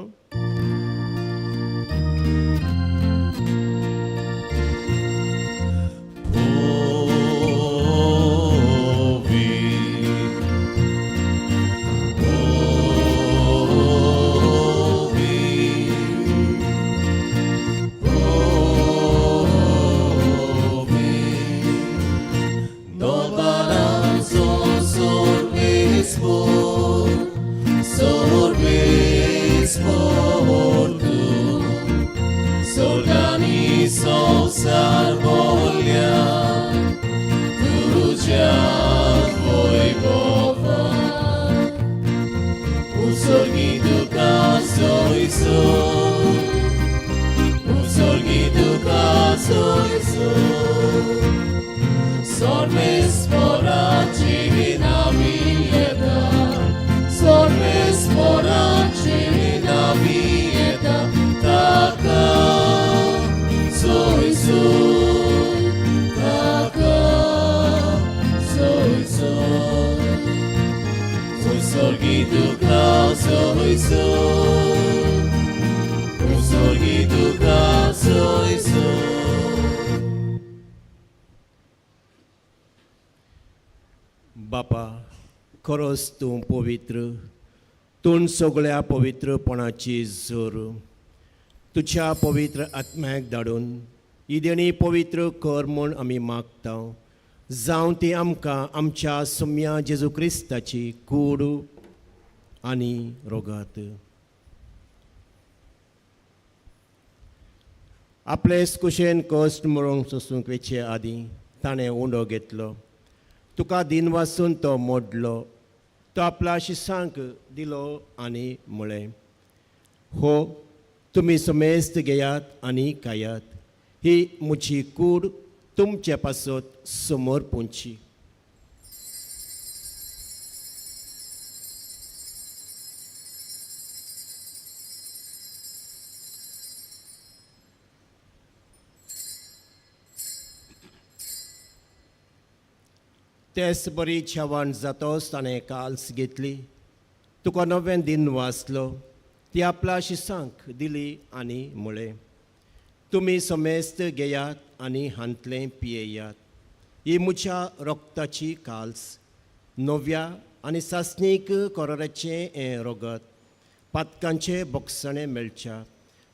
S5: बापा, खरोच तूं पवित्र, तूं सगळ्या पवित्रपणाची जोर. तुज्या पवित्र आत्म्याक धाडून ही देणी पवित्र कर म्हूण आमी मागता. जावं ती आमकां आमच्या सुम्या जेजू क्रिस्ताची कूड आनी रोगात. आपले कुशेन कश्ट मरोंक सोसूंक वेचे आदीं ताणें उंडो घेतलो, तुका दिन वासून तो मोडलो, तो आपल्या शिसांक दिलो आनी म्हळें, हो तुमी समेस्त घेयात आनी खायात, ही म्हजी कूड तुमचे पासत समोर पोंची. तेच बरी जेवण जातोच ताणें काल्स घेतली, तुका नवें दिन वाचलो, ती आपल्या शिसांक दिली आनी म्हळें, तुमी समेस्त घेयात आनी हांतलें पियेयात, ही म्हज्या रोगताची काल्स, नव्या आनी सासणीक कोराचें हें रोगत, पातकांचें बोगसणें मेळच्या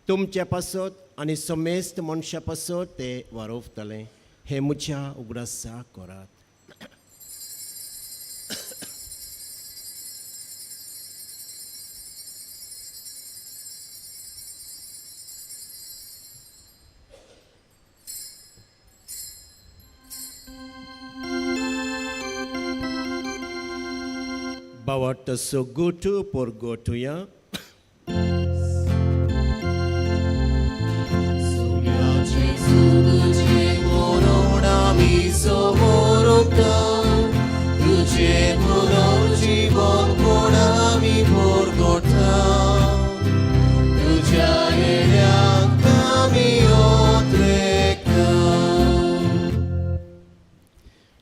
S5: तुमचे पासत आनी समेस्त मनशां पासत तें वारोवतलें, हें म्हज्या उगडासा करात. बावट सोगुटू पोरगोटुया.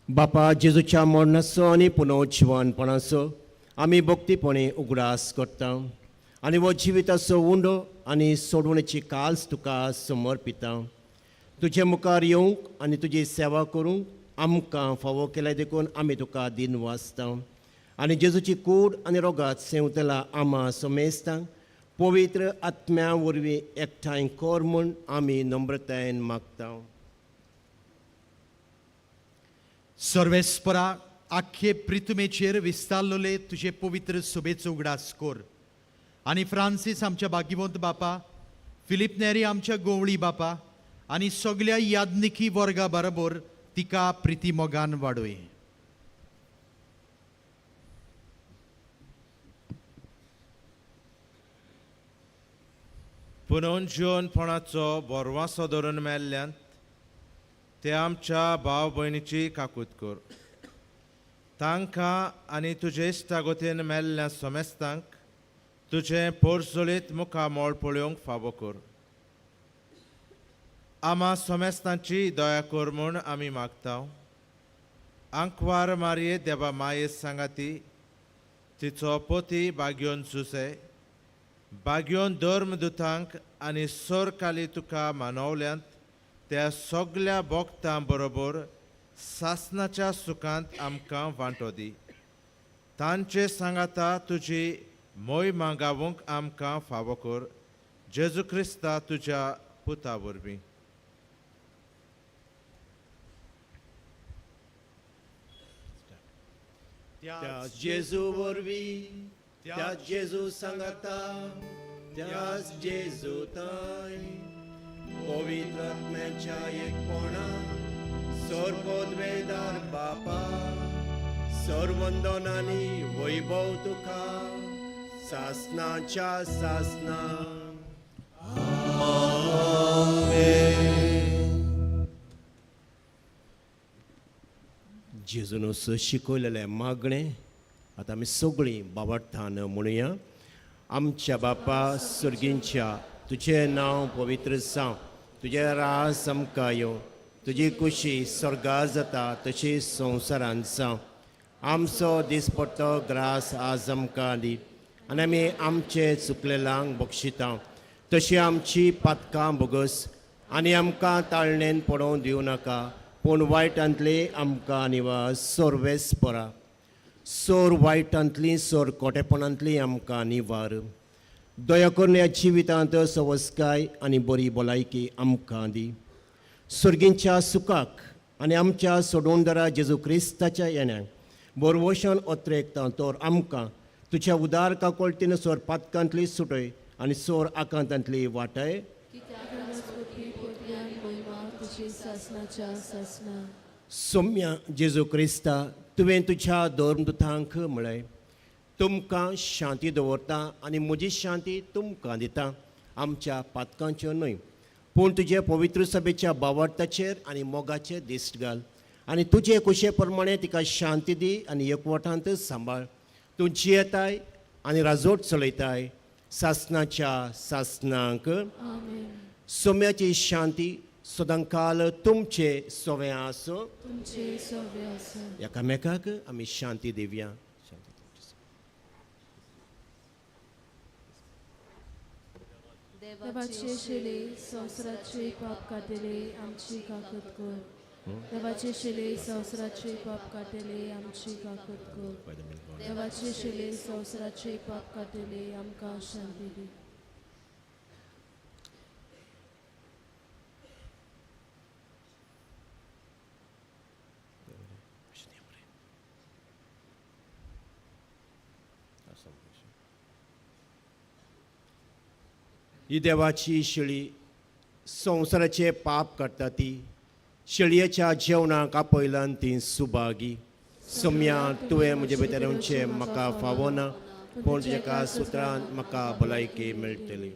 S5: बापा जेजूच्या मरणाचो आनी पुनर्जिवनपणाचो आमी भक्तीपणी उगडास करता आनी हो जिविताचो उंडो आनी सोडवणेची काल्स तुका समर्पिता. तुजे मुखार येवंक आनी तुजी सेवा करूंक आमकां फावो केल्या देखून आमी तुका दिन वाचता आनी जेजूची कूड आनी रोगात सेवतला आमा समेस्तांक पवित्र आत्म्या वरवीं एकठांय कर म्हूण आमी नम्रतायेन मागता.
S7: सर्वेस्परा, आख्खे प्रितुमेचेर विस्तारलेले तुजे पवित्र सुबेचो उगडास कोर आनी फ्रांसीस आमच्या भाग्यवंत बापा, फिलीप नेरी आमच्या गोवळी बापा आनी सगल्या याज्ञिकी वर्गा बरोबर तिका प्रिती मोगान वाडोय.
S9: पुनर्जिवनपणाचो बोरवासो धरून मेल्ल्यान ते आमच्या भाव भयणीची काकूत कर. तांकां आनी तुजे इश्टागतीन मेल्ल्या समेस्तांक तुजें पोरजोळीत मुखामळ पळोवंक फावो कर. आमा सोमेस्तांची दया कर म्हूण आमी मागता. आंकवार मारये देवा माये सांगाती तिचो पोती बागयोन सुसे बागयोन धर्मदुतांक आनी सरकाली तुका मानवल्यांत त्या सगल्या भोक्तां बरोबर सासनाच्या सुखांत आमकां वांटो दी. तांचे सांगाता तुजी मोहिमा गावूंक आमकां फावो कर, जेजू क्रिस्ता तुज्या पुता वरवीं.
S5: त्याच जेजू वरवीं, त्याच जेजू सांगाता, त्याच जेजू ताय पवित्र आत्म्याच्या एकपणा सर्वोद्वेदार बापा सर्वंदन आनी वैभव तुका सासनाच्या सासना. जेजून शिकयलेलें मागणें आतां आमी सगळीं बाबार्थान म्हणुया. आमच्या बापा सर्गींच्या, तुजें नांव पवित्र जावं, तुजें राज आमकां येवं, तुजी कुशी स्वर्गार जाता तशी संवसारांत जावं. आमचो दिसपट्टो ग्रास आज आमकां दी आनी आमी आमचे चुकलेलांक बक्षिता तशी आमची पातकां भोगस आनी आमकां ताळणेन पडोवंक दिवं नाका, पूण वायटांतली आमकां निवास सोरवेस परा. सोर वायटांतली सोर कोटेपणांतली आमकां निवार. दया करून ह्या जिवितांत सवस्काय आनी बरी भलायकी आमकां दी. सर्गींच्या सुखाक आनी आमच्या सोडोवणदारा जेजू क्रिस्ताच्या येण्याक बोरवोशान ओत्रेकता तर आमकां तुज्या उदार काकोळटीन सोर पातकांतली सुटय आनी सोर आकांतांतली वाटय. सोम्या जेजू क्रिस्ता, तुवें तुज्या धर्मदुतांक म्हळें, तुमकां शांती दवरता आनी म्हजी शांती तुमकां दिता, आमच्या पातकांच्यो न्हय पूण तुजे पवित्र सभेच्या बावडताचेर आनी मोगाचेर दिश्ट घाल आनी तुजे कुशे प्रमाणे तिका शांती दी आनी एकवटांत सांबाळ. तूं जियेताय आनी राजवट चलयताय सासनाच्या सासनांक. सोम्याची शांती सदांकाल तुमचे सोवे आसूं. एकामेकाक आमी शांती दिवया. शांती तुमची.
S10: देवाचे शिले संवसाराचे पाप काडटले आमची काकत कर. देवाचे शिले संवसाराचे पाप काडटले आमची काकत कर. देवाचे शिले संवसाराचे पाप काडटले आमकां शांती दी.
S5: ही देवाची शेळी संवसाराचे पाप काडटा ती शेळयेच्या जेवणाक आपयल्यान ती सुभागी. सम्या तुवें म्हजे भितर येवचें म्हाका फावना, पूण तुज्या सुत्रान म्हाका भलायकी मेळटली.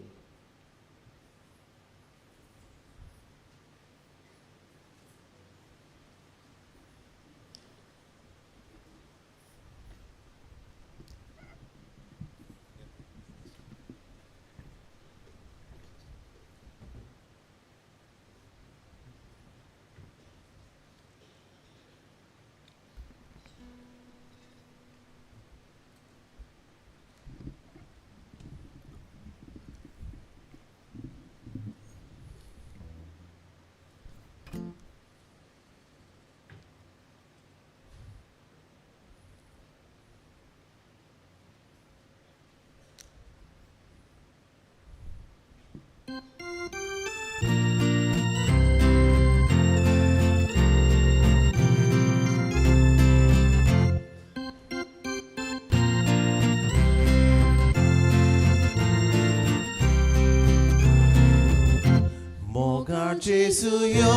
S4: मोगार जेजू यो,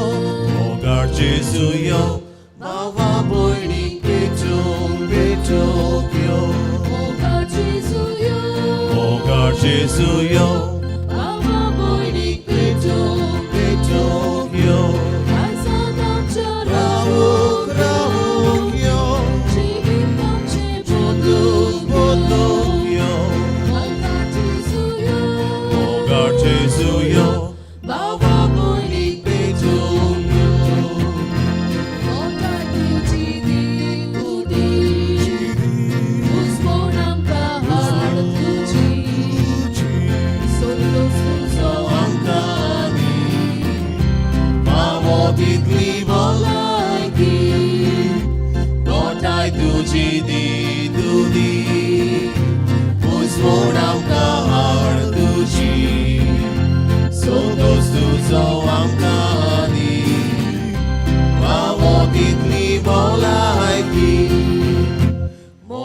S4: मोगार जेजू यो, भावा भयणीक भेटूंक भेटूंक यो.
S10: मोगार जेजू यो,
S4: मोगार जेजू यो,
S10: भावा भयणीक भेटूंक
S4: भेटूंक यो.
S10: आयसान आमच्या
S4: रावूंक रावूंक यो,
S10: जिवीत आमचें
S4: बदलूंक बदलूंक यो.
S10: मोगार जेजू यो,
S4: मोगार जेजू यो,
S10: भावा भयणीक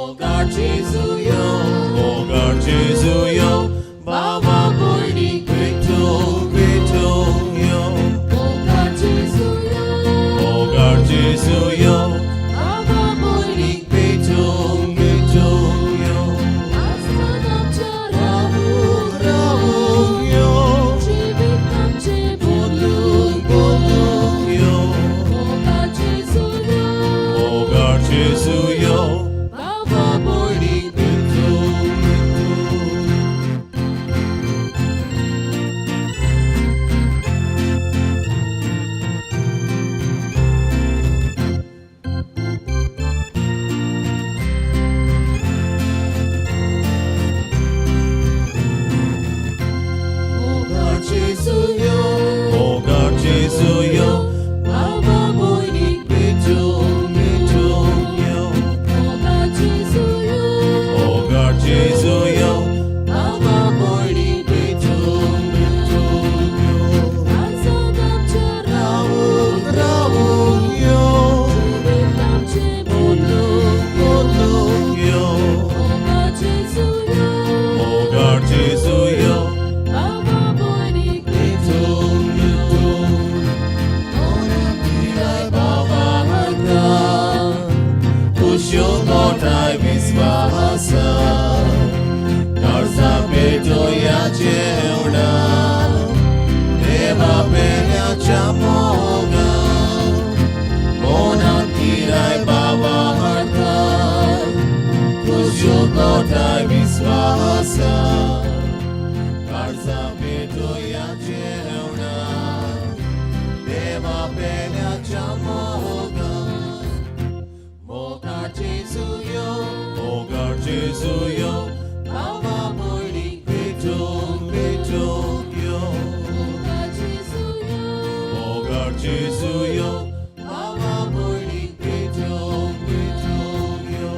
S11: मोगाळ जेजू यो, मोगाळ जेजू यो, भावा भयणीक भेटूंक भेटूंक यो.
S10: मोगाळ जेजू यो,
S11: मोगाळ जेजू यो,
S10: भावा
S11: भयणीक भेटूंक भेटूंक यो.
S10: आसतान आमच्या रावूंक
S11: रावूंक यो,
S10: जिवीत आमचें
S11: बदलूंक बदलूंक यो.
S10: मोगाळ जेजू यो,
S11: मोगाळ जेजू यो,
S10: भावा
S11: भयणीक भेटूंक भेटूंक.
S10: मोगाळ जेजू यो,
S11: मोगाळ जेजू यो,
S10: भावा
S11: भयणीक भेटूंक भेटूंक यो.
S10: मोगाळ जेजू यो,
S11: मोगाळ जेजू यो,
S10: भावा
S11: भयणीक भेटूंक भेटूंक यो.
S10: आसतान आमच्या
S11: रावूंक रावूंक यो,
S10: जिवीत आमचें
S11: बदलूंक बदलूंक यो.
S10: मोगाळ जेजू यो,
S11: मोगाळ जेजू यो,
S10: भावा भयणीक
S11: भेटूंक भेटूंक. मनाक थिराय बाबा हाडटा, खुशयो गोठाय विस्वासा, काळजा पेटोया जेवणा, देवा पेल्याच्या मोगान. मनाक थिराय बाबा हाडटा, खुशयो गोठाय विस्वासा, काळजा पेटोया जेवणा, देवा पेल्याच्या मोगान. मोगाळ जेजू यो, मोगाळ जेजू यो, भावा भयणीक भेटूंक भेटूंक यो.
S10: मोगाळ जेजू यो,
S11: मोगाळ जेजू यो, भावा भयणीक भेटूंक भेटूंक यो.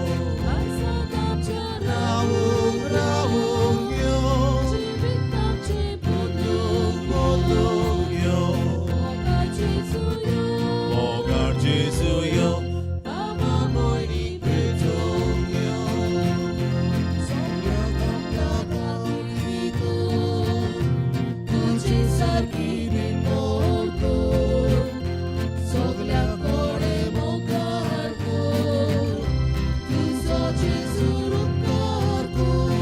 S10: आसतान आमच्या
S11: रावूंक रावूंक यो,
S10: जिवीत आमचें
S11: बदलूंक बदलूंक यो.
S10: मोगाळ जेजू यो,
S11: मोगाळ जेजू यो,
S10: भावा
S11: भयणीक भेटूंक यो.
S10: तुजी सारकी निर्मोळ कर, सगल्या कडेन मोगाळ कर, तुजो जेजू उपकार कर,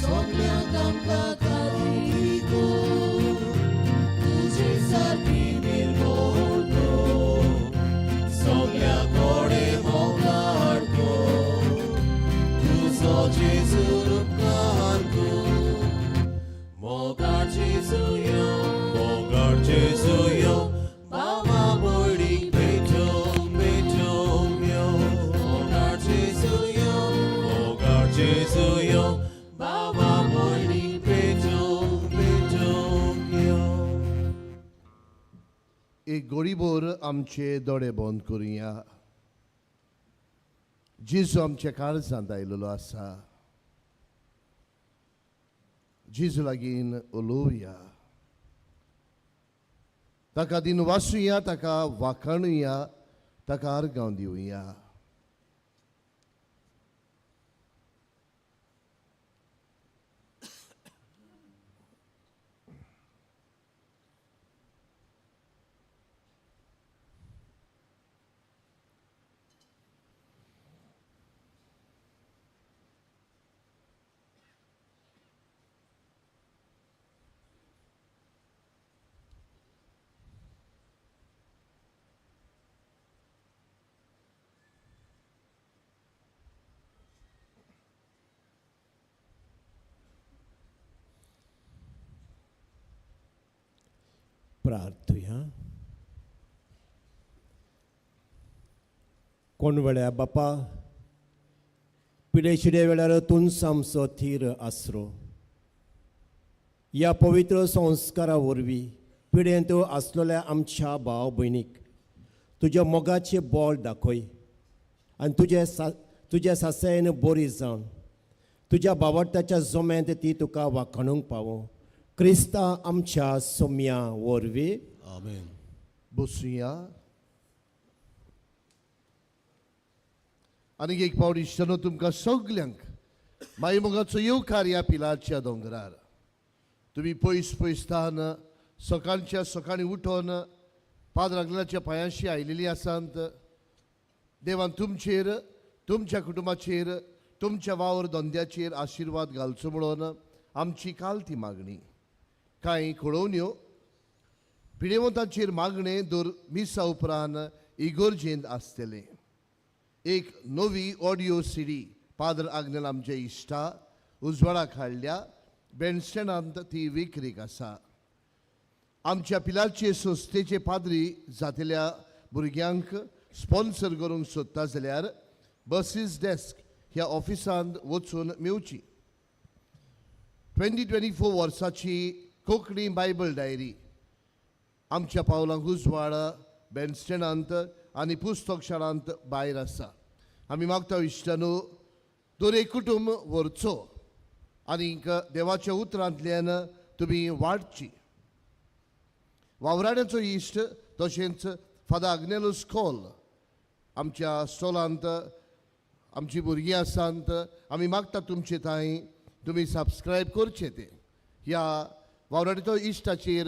S11: सगळ्यांक आमकां खात्री कर, तुजी सारकी निर्मोळ कर, सगल्या कडेन मोगाळ कर, तुजो जेजू उपकार कर. मोगाळ जेजू यो, मोगाळ जेजू यो, भावा भयणीक भेटूंक भेटूंक यो. मोगाळ जेजू यो, मोगाळ जेजू यो, भावा भयणीक भेटूंक भेटूंक यो.
S12: एक गोडीभर आमचे दोळे बंद करुया. जेजू आमच्या काळजांत आयलेलो आसा. जेजू लागीं उलोवया, ताका दिन वासुया, ताका वाखाणुया, ताका आर्गांव दिवया.
S5: प्रार्थुया. कोण वेळा बापा पिडे वेळार तूंच आमचो थीर आसरो. ह्या पवित्र संस्कारा वरवीं पिडेंत आसलेल्या आमच्या भाव भयणीक तुज्या मोगाचें बळ दाखय आनी तुजे सा तुज्या सासायेन बरी जावन तुज्या बावडटाच्या जम्यांत ती तुका वाखाणूंक पावो. क्रिस्ता आमच्या सोम्या वरवीं.
S4: आमेन.
S12: बसुया. आनीक एक पावट इश्टानो तुमकां सगल्यांक माई मोगाचो येवकार ह्या पिलारच्या दोंगरार. तुमी पयस पयस थावन सकाळच्या सकाळीं उठोन पाद्र आग्नेलाच्या पांयांशी आयलेली आसात. देवान तुमचेर, तुमच्या कुटुंबाचेर, तुमच्या वावर धंद्याचेर आशिर्वाद घालचो म्हणून आमची काल ती मागणी. कांय कळोवण्यो पिडेवंतांचेर मागणें दर मिसा उपरांत इगोर्जेंत आसतलें. एक नवी ऑडियो सिडी पाद्र आग्नेल आमच्या इश्टा उजवाडाक हाडल्या. बँडस्टँडांत ती विक्रीक आसा. आमच्या पिलारचे संस्थेचे पाद्री जातल्या भुरग्यांक स्पॉन्सर करूंक सोदता जाल्यार बसीस डेस्क ह्या ऑफिसांत वचून मेवची. 2024 वर्साची कोंकणी बायबल डायरी आमच्या पावलांक उजवाड बँडस्टँडांत आनी पुस्तक शाळांत भायर आसा. आमी मागता इश्टानू, दर एक कुटुंब व्हरचो आनीक देवाच्या उतरांतल्यान तुमी वाडची. वावराड्याचो इश्ट तशेंच फादर आग्नेलो स्कॉल आमच्या स्टॉलांत आमची भुरगीं आसात. आमी मागता तुमचे थंय तुमी सबस्क्रायब करचें तें ह्या वावराड्याचो इश्टाचेर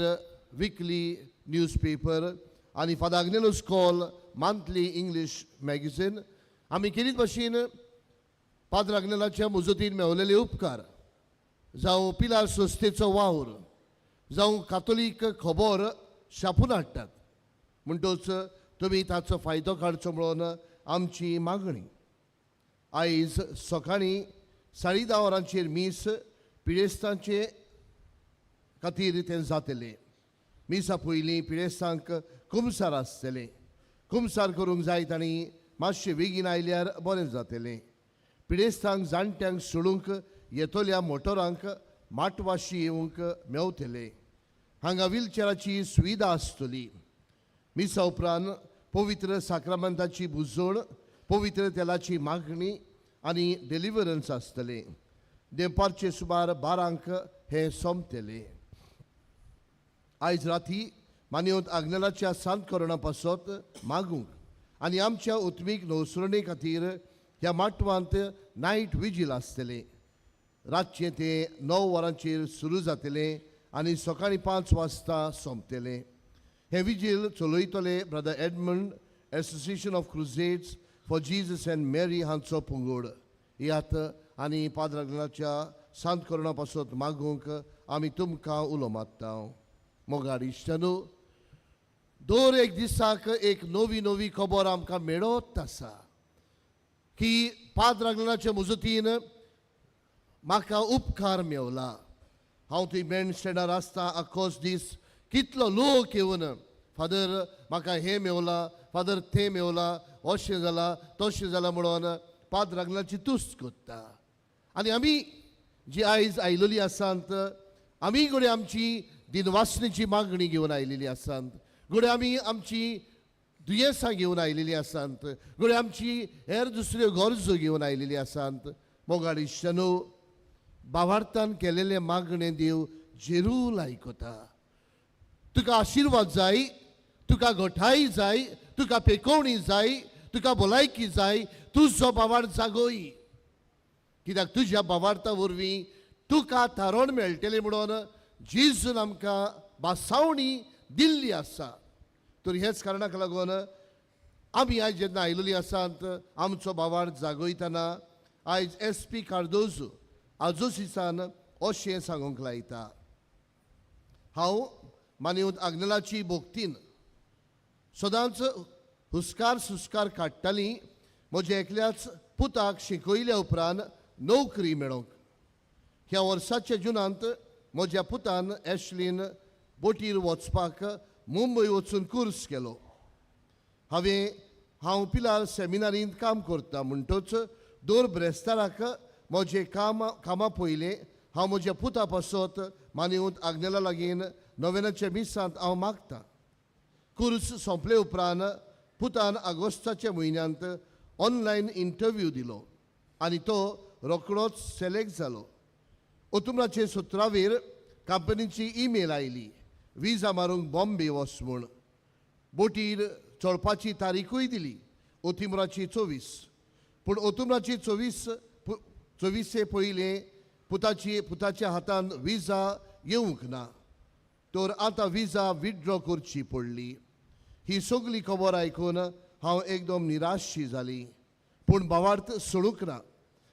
S12: विकली न्यूज पेपर आनी फादर आग्नेलो स्कॉल मंथली इंग्लीश मॅगझीन. आमी केरीत भाशेन पाद्र आग्नेलाच्या मुजतीन मेवलेले उपकार जावं पिलार संस्थेचो वावर जावं कातोलीक खबर छापून हाडटात, म्हणटच तुमी ताचो फायदो काडचो म्हणून आमची मागणी. आयज सकाळीं 10:30 वरांचेर मीस पिडेस्तांचे खातीर तें जातलें. मिसा पयलीं पिडेस्तांक कुमसार आसतलें. कुमसार करूंक जाय तांणी मातशें बेगीन आयल्यार बरें जातलें. पिडेस्तांक जाणट्यांक सोडूंक येतल्या मोटरांक माटवाशी येवंक मेवतले. हांगा व्हीलचेराची सुविधा आसतली. मिसा उपरांत पवित्र साक्रामेंताची बुजवण, पवित्र तेलाची मागणी आनी डिलिवरन्स आसतलें. देपारचे सुमार 12 हें सोंपतलें. आयज राती मान्यवंत आग्नेलाच्या सांत करणा पासत मागूंक आनी आमच्या उत्मीक नवसरणे खातीर ह्या माटवांत नायट विजील आसतलें. रातचें तें 9 वरांचेर सुरू जातलें आनी सकाळीं 5 वाजता सोंपतलें. हें vigil चलयतले brother Edmund, association of crusades for Jesus and Mary हांचो पंगड. यात आनी पाद्र आग्नेलाच्या सांत करणा पासत मागूंक आमी तुमकां उलो मारता. मोगाड इश्टानू, दर एक दिसाक एक नवी नवी खबर आमकां मेळत आसा की पाद्र आग्नेलाच्या मुजतीन म्हाका उपकार मेवला. हांव थंय बँड स्टँडार आसता आख्खोच दीस. कितलो लोक येवन फादर म्हाका हें मेवला, फादर तें मेवला, अशें जालां तशें जालां म्हणून पाद्र आग्नेलाची तुस्त करता. आनी आमी जी आयज आयलेली आसात, आमी घडये आमची दिनवासनेची मागणी घेवन आयलेली आसात, घडये आमी आमची दुयेंसां घेवन आयलेली आसात, घडये आमची हेर दुसऱ्यो गरजो घेवन आयलेली आसात. मोगाळ इश्टानू, बावार्थान केलेलें मागणें देव जेरूल आयकता. तुका आशिर्वाद जाय, तुका गोठाय जाय, तुका पेकोवणी जाय, तुका भलायकी जाय, तुजो बावार जागोय. कित्याक तुज्या बावार्था वरवीं तुका थारोवन मेळटलें म्हणून जेजून आमकां बासावणी दिल्ली आसा. तर हेच कारणाक लागून आमी आयज जेन्ना आयलेली आसात आमचो बावार जागयतना आयज एस पी कार्दोजो आजोसिसान अशें सांगूंक लायता. हांव मानवत आग्नेलाची भोक्तीन सदांच हुस्कार सुस्कार काडटाली म्हज्या एकल्याच पुताक शिकयल्या उपरांत नोकरी मेळोवंक. ह्या वर्साच्या जुनांत म्हज्या पुतान एशलीन बोटीर वचपाक मुंबय वचून कुर्स केलो. हांव पिलार सेमिनारींत काम करता म्हणटच दर ब्रेस्ताराक म्हजें कामां पयलें हांव म्हज्या पुता पासत मानवत आग्नेला लागीं नोवेनाच्या मिसांत हांव मागतां. कुर्स सोंपले उपरांत पुतान आगोस्ताच्या म्हयन्यांत ऑनलायन इंटरव्यू दिलो आनी तो रोखडोच सिलेक्ट जालो. ओतुम्राचे 17वेर कंपनीची ईमेल आयली विजा मारूंक बॉम्बे वच म्हूण. बोटीर चडपाची तारीखूय दिली, ओतिम्राची 24. पूण ओतुमराची 24 पयलें पुताच्या हातान विजा येवंक ना, तर आतां विजा विथड्रॉ करची पडली. ही सगली खबर आयकून हांव एकदम निराशी जाली, पूण भावार्थ सोडूंक ना.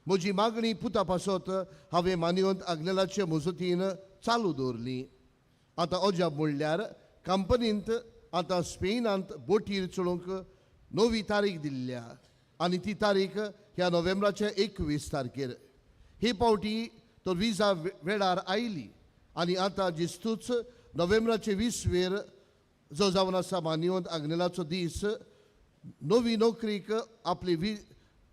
S12: म्हजी मागणी पुता पासत हांवें मानयत आग्नेलाचे मजतीन चालू दवरली. आतां अजाप म्हणल्यार कंपनींत आतां स्पेनांत बोटीर चलोवंक नवी तारीख दिल्ल्या आनी ती तारीख ह्या नोव्हेंबराच्या 21 तारखेर. ही पावटी तर विजा वेळार आयली आनी आतां जिस्तूच नोव्हेंबराचे 20 वेर जो जावन आसा मानयत आग्नेलाचो दीस, नवी नोकरीक आपली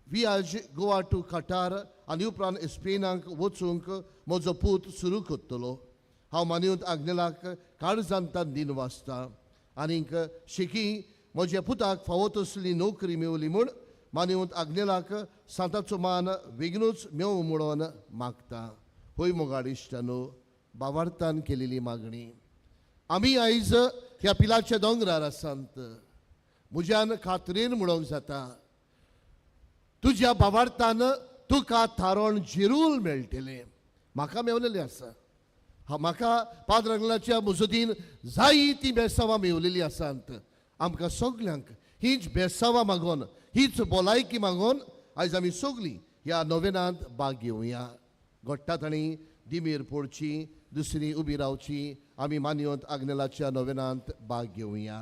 S12: वियाज गोवा टू कटार आनी उपरांत स्पेनाक वचूंक म्हजो पूत सुरू करतलो. हांव मानयत आग्नेलाक काळजांतान दिन वाचता आनीक शेकी म्हज्या पुताक फावो तसली नोकरी मेवली म्हूण मानयत आग्नेलाक सांताचो मान बेगीनूच मेवूं म्हणून मागता. होय मोगाळ इश्टानो, बावार्थान केलेली मागणी. आमी आयज ह्या पिलाच्या दोंगरार आसात. म्हज्यान खात्रेन म्हणूंक जाता, तुज्या बावार्थान तुका थारोण जिरूल मेळटलें. म्हाका मेवलेलें आसा, म्हाका पाद्र आग्नेलाच्या मजतीन जायतीं ती बेसांवां मेवलेलीं आसात. आमकां सगल्यांक हीच बेसांवां मागोन, हीच भलायकी मागोन आयज आमी सगलीं ह्या नोवेनांत भाग घेवया. घडटा तांणी दिमीर पडची, दुसरी उबी रावची, आमी मानयत आग्नेलाच्या नोवेनांत भाग घेवया.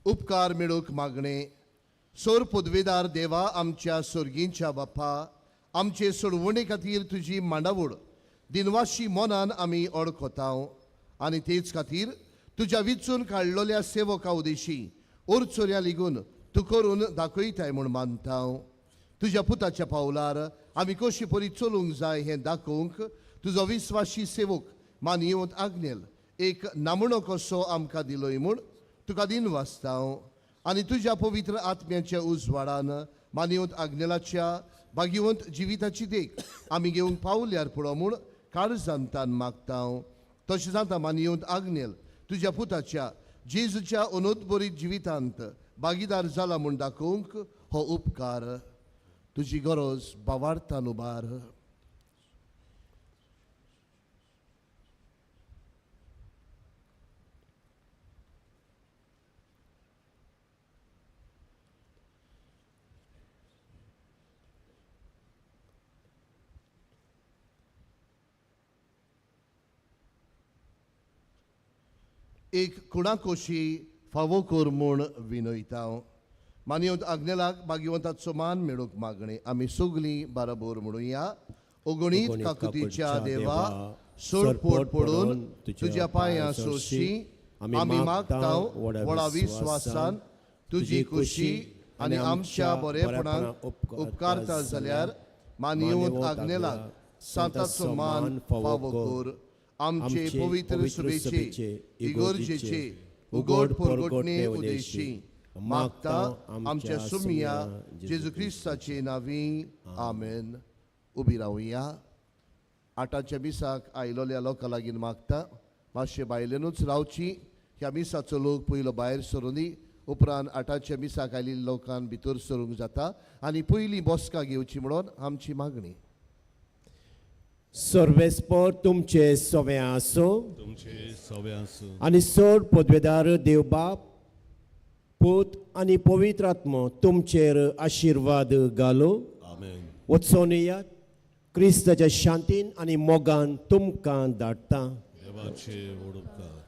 S12: उपकार मेळूंक मागणें. सोर पदवेदार देवा, आमच्या सोर्गींच्या बापा, आमचे सोडवणे खातीर तुजी मांडावळ दिनवाशी मनान आमी ओळखताव आनी तेच खातीर तुज्या विचून काडलेल्या सेवका उदेशी ओरचोऱ्या लिगून तूं करून दाखयताय म्हूण मानताव. तुज्या पुताच्या पावलार आमी कशी परी चलूंक जाय हें दाखोवंक तुजो विस्वाशी सेवक मानयेवंत आग्नेल एक नामणो कसो आमकां दिलोय म्हूण तुका दिन वाचताव आनी तुज्या पवित्र आत्म्याच्या उजवाडान मानयेवंत आग्नेलाच्या भाग्यवंत जिविताची देख आमी घेवंक पावल्यार पुरो म्हूण काळजांतान मागताव. तशें जाता मानयेवंत आग्नेल तुज्या पुताच्या जेजूच्या अनोदबरीत जिवितांत भागीदार जाला म्हूण दाखोवंक हो उपकार तुजी गरज बावार्थान उबार. एक कुणाकोशी फावो कर म्हूण विनयता. मानयत आग्नेलाक भाग्यवंताचो मान मेळूंक मागणें. आमी सगलीं बाराबोर म्हणुया. ओगणीत काकुतीच्या देवा, सोडपोट पडून तुज्या पांयां सोशी आमी मागता व्हडा विस्वासान तुजी खुशी आनी आमच्या बरेपणाक उपकारता जाल्यार मानयत आग्नेलाक सांताचो मान फावो कर. आमचे पवित्र सुबेचे इगोर्जेचे उगोड परगटणे उदेशी मागता आमच्या सुमिया जेजू क्रिस्ताचे नांवी. आमेन. उबी रावया. आठाच्या मिसाक आयलोल्या लोकां लागीं मागता मातशे बायलेनूच रावची. ह्या मिसाचो लोक पयलो भायर सरुनी, उपरांत आठाच्या मिसाक आयिल्ल्या लोकांक भितर सरूंक जाता आनी पयली बसका घेवची म्हणून आमची मागणी.
S5: सर्वेस्पर तुमचे सवे आसूं,
S4: तुमचे सवे आसूं.
S5: आनी चड पदवेदार देवबाप, पूत आनी पवित्र आत्मो तुमचेर आशिर्वाद घालूं.
S4: आमेन.
S5: वचोन येयात, क्रिस्ताच्या शांतीन आनी मोगान तुमकां धाडटा.
S4: देवाचे व्हड उपकार.